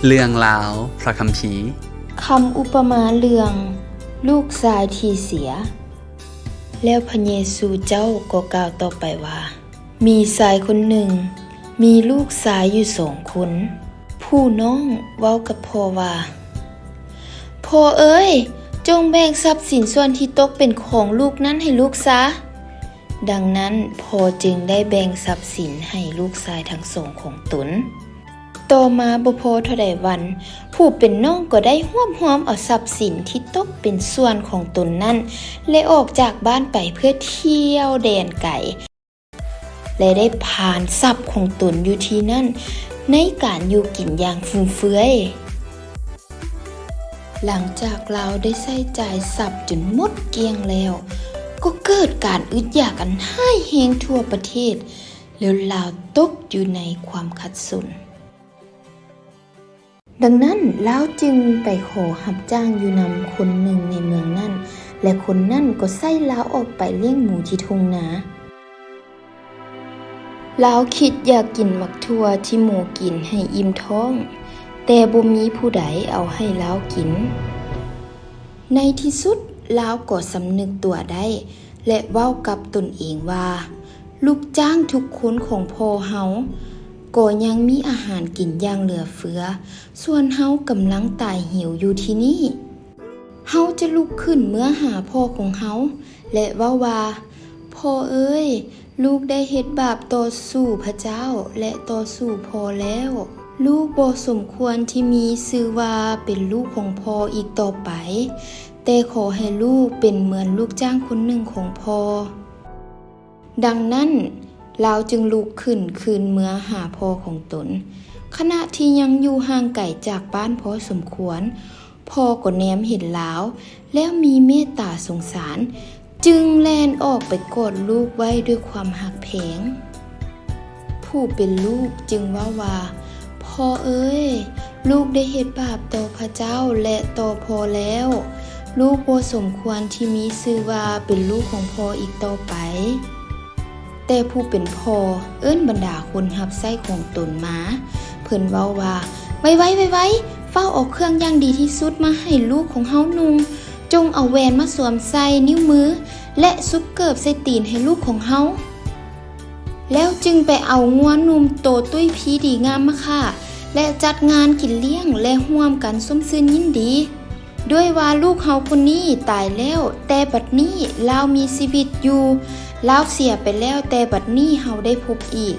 ເລື່ອງລາວພຣະຄຳພີ. ຄຳອຸປະມາເລື່ອງລູກຊາຍທີ່ເສຍ. ແລ້ວພຣະເຢຊູເຈົ້າກໍກ່າວຕໍ່ໄປວ່າ, ມີຊາຍຄົນໜຶ່ງມີລູກຊາຍຢູ່ສອງຄົນ. ຜູ້ນ້ອງເວົ້າກັບພໍ່ວ່າ, ພໍ່ເອີຍ, ຈົ່ງແບ່ງຊັບສິນສ່ວນທີ່ຕົກເປັນຂອງລູກນັ້ນໃຫ້ລູກຊາ. ດັ່ງນັ້ນ, ພໍ່ຈຶ່ງໄດ້ແບ່ງຊັບສິນໃຫ້ລູກຊາຍທັງສອງຂອງຕົນ. ຕໍ່ມາບໍ່ພໍເທົ່າໃດວັນ, ຜູ້ເປັນນ້ອງກໍໄດ້ຮວບຮວມເອົາຊັບສິນທີ່ຕົກເປັນສ່ວນຂອງຕົນນັ້ນ ແລະ ອອກຈາກບ້ານໄປເພື່ອທ່ຽວແດນໄກ ແລະ ໄດ້ຜານຊັບຂອງຕົນຢູ່ທີ່ນັ້ນໃນການຢູ່ກິນຢ່າງຟຸມເຟືອຍ. ຫຼັງຈາກລາວໄດ້ໃຊ້ຈ່າຍຊັບຈົນໝົດກ້ຽງແລ້ວ, ກໍເກີດການອຶດຢາກອັນຮ້າຍແຮງທົ່ວປະເທດ, ແລ້ວລາວຕົກຢູ່ໃນຄວາມຂັດສົນ. ດັ່ງນັ້ນ, ລາວຈຶ່ງໄປຂໍຮັບຈ້າງຢູ່ນຳຄົນໜຶ່ງໃນເມືອງນັ້ນ, ແລະ ຄົນນັ້ນກໍໃຊ້ລາວອອກໄປລ້ຽງໝູທີ່ທົ່ງນາ. ລາວຄິດຢາກກິນໝາກຖົ່ວທີ່ໝູກິນໃຫ້ອີ່ມທ້ອງ, ແຕ່ບໍ່ມີຜູ້ໃດເອົາໃຫ້ລາວກິນ. ໃນທີ່ສຸດ, ລາວກໍສຳນຶກຕົວໄດ້ ແລະ ເວົ້າກັບຕົນເອງວ່າ, ລູກຈ້າງທຸກຄົນຂອງພໍ່ເຮົາກໍຍັງມີອາຫານກິນຢ່າງເຫຼືອເຟືອ, ສ່ວນເຮົາກຳລັງຕາຍຫິວຢູ່ທີ່ນີ້. ເຮົາຈະລຸກຂຶ້ນເມືອຫາພໍ່ຂອງເຮົາ ແລະ ເວົ້າວ່າ, ພໍ່ເອີຍ, ລູກໄດ້ເຮັດບາບຕໍ່ສູ່ພະເຈົ້າ ແລະ ຕໍ່ສູ່ພໍ່ແລ້ວ. ລູກບໍ່ສົມຄວນທີ່ມີຊື່ວ່າເປັນລູກຂອງພໍ່ອີກຕໍ່ໄປ, ແຕ່ຂໍໃຫ້ລູກເປັນເໝືອນລູກຈ້າງຄົນໜຶ່ງຂອງພໍ່. ດັ່ງນັ້ນ, ລາວຈຶ່ງລຸກຂຶ້ນຄືນເມືອຫາພໍ່ຂອງຕົນ. ຂະນະທີ່ຍັງຢູ່ຫ່າງໄກຈາກບ້ານພໍສົມຄວນ, ພໍ່ກໍແນມເຫັນລາວ ແລ້ວມີເມດຕາສົງສານ, ຈຶ່ງແລ່ນອອກໄປກອດລູກໄວ້ດ້ວຍຄວາມຮັກແພງ. ຜູ້ເປັນລູກຈຶ່ງເວົ້າວ່າ, ພໍ່ເອີຍ, ລູກໄດ້ເຮັດບາບຕໍ່ພະເຈົ້າ ແລະ ຕໍ່ພໍ່ແລ້ວ. ລູກບໍ່ສົມຄວນທີ່ມີຊື່ວ່າເປັນລູກຂອງພໍ່ອີກຕໍ່ໄປ. ແຕ່ຜູ້ເປັນພໍ່ເອີ້ນບັນດາຄົນຮັບໃຊ້ຂອງຕົນມາ. ເພິ່ນເວົ້າວ່າ, ໄວໆ, ໄວໆ, ຟ້າວເອົາເຄື່ອງຢ່າງດີທີ່ສຸດມາໃຫ້ລູກຂອງເຮົານຸ່ງ. ຈົ່ງເອົາແຫວນມາສວມໃສ່ນິ້ວມື ແລະ ສຸບເກີບໃສ່ຕີນໃຫ້ລູກຂອງເຮົາ. ແລ້ວຈຶ່ງໄປເອົາງົວໜຸ່ມໂຕຕຸ້ຍພີດີງາມມາຂ້າ ແລະ ຈັດງານກິນລ້ຽງ ແລະ ຮ່ວມກັນຊົມຊື່ນຍິນດີ. ດ້ວຍວ່າລູກເຮົາຄົນນີ້ຕາຍແລ້ວ, ແຕ່ບັດນີ້ລາວມີຊີວິດຢູ່. ລາວເສຍໄປແລ້ວ, ແຕ່ບັດນີ້ເຮົາໄດ້ພົບອີກ,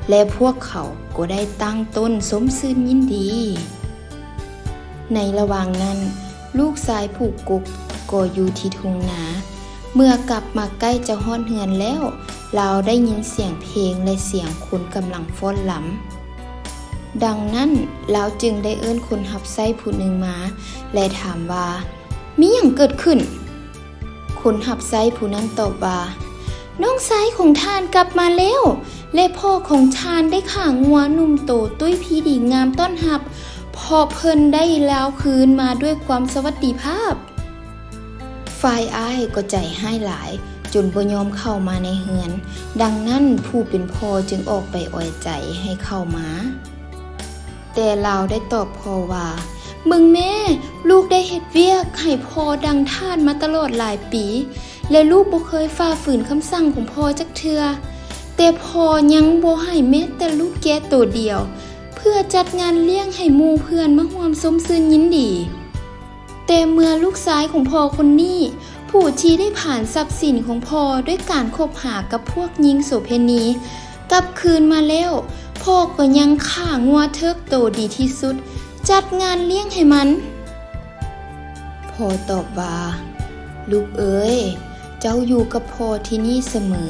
ແລະ ພວກເຂົາກໍໄດ້ຕັ້ງຕົ້ນຊົມຊື່ນຍິນດີ. ໃນລະຫວ່າງນັ້ນ, ລູກຊາຍຜູ້ກົກກໍຢູ່ທີ່ທົ່ງນາ. ເມື່ອກັບມາໃກ້ຈະຮອດເຮືອນແລ້ວ, ລາວໄດ້ຍິນສຽງເພງ ແລະ ສຽງຄົນກຳລັງຟ້ອນລຳ. ດັ່ງນັ້ນ, ລາວຈຶ່ງໄດ້ເອີ້ນຄົນຮັບໃຊ້ຜູ້ໜຶ່ງມາ ແລະ ຖາມວ່າ, ມີຫຍັງເກີດຂຶ້ນ? ຄົນຮັບໃຊ້ຜູ້ນັ້ນຕອບວ່າ, ນ້ອງຊາຍຂອງທ່ານກັບມາແລ້ວ, ແລະ ພໍ່ຂອງທ່ານໄດ້ຂ້າງົວໜຸ່ມໂຕຕຸ້ຍພີດີງາມຕ້ອນຮັບ, ເພາະເພິ່ນໄດ້ລາວຄືນມາດ້ວຍຄວາມສະຫວັດດີພາບ. ຝ່າຍອ້າຍກໍໃຈຮ້າຍຫຼາຍ, ຈົນບໍ່ຍອມເຂົ້າມາໃນເຮືອນ. ດັ່ງນັ້ນ, ຜູ້ເປັນພໍ່ຈຶ່ງອອກໄປອອຍໃຈໃຫ້ເຂົ້າມາ. ແຕ່ລາວໄດ້ຕອບພໍ່ວ່າ, ເບິ່ງແມ້, ລູກໄດ້ເຮັດວຽກໃຫ້ພໍ່ດັ່ງທ່ານມາຕະຫຼອດຫຼາຍປີ, ແລະ ລູກບໍ່ເຄີຍຝ່າຝືນຄຳສັ່ງຂອງພໍ່ຈັກເທື່ອ. ແຕ່ພໍ່ຍັງບໍ່ໃຫ້ແມ້ແຕ່ລູກແກະໂຕດຽວ, ເພື່ອຈັດງານລ້ຽງໃຫ້ໝູ່ເພື່ອນມາຮ່ວມຊົມຊື່ນຍິນດີ. ແຕ່ເມື່ອລູກຊາຍຂອງພໍ່ຄົນນີ້, ຜູ້ທີ່ໄດ້ຜານຊັບສິນຂອງພໍ່ດ້ວຍການຄົບຫາກັບພວກຍິງໂສເພນີ, ກັບຄືນມາແລ້ວ, ພໍ່ກໍຍັງຂ້າງົວເທີກໂຕດີທີ່ສຸດ, ຈັດງານລ້ຽງໃຫ້ມັນ. ພໍ່ຕອບວ່າ, ລູກເອີຍ, ເຈົ້າຢູ່ກັບພໍ່ທີ່ນີ້ສະເໝີ,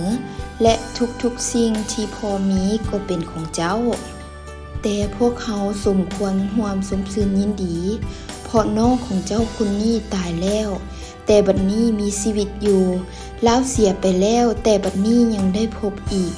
ແລະ ທຸກໆສິ່ງທີ່ພໍ່ມີກໍເປັນຂອງເຈົ້າ. ແຕ່ພວກເຮົາສົມຄວນຮ່ວມຊົມຊື່ນຍິນດີ, ເພາະນ້ອງຂອງເຈົ້າຄົນນີ້ຕາຍແລ້ວ, ແຕ່ບັດນີ້ມີຊີວິດຢູ່. ລາວເສຍໄປແລ້ວ, ແຕ່ບັດນີ້ຍັງໄດ້ພົບອີກ.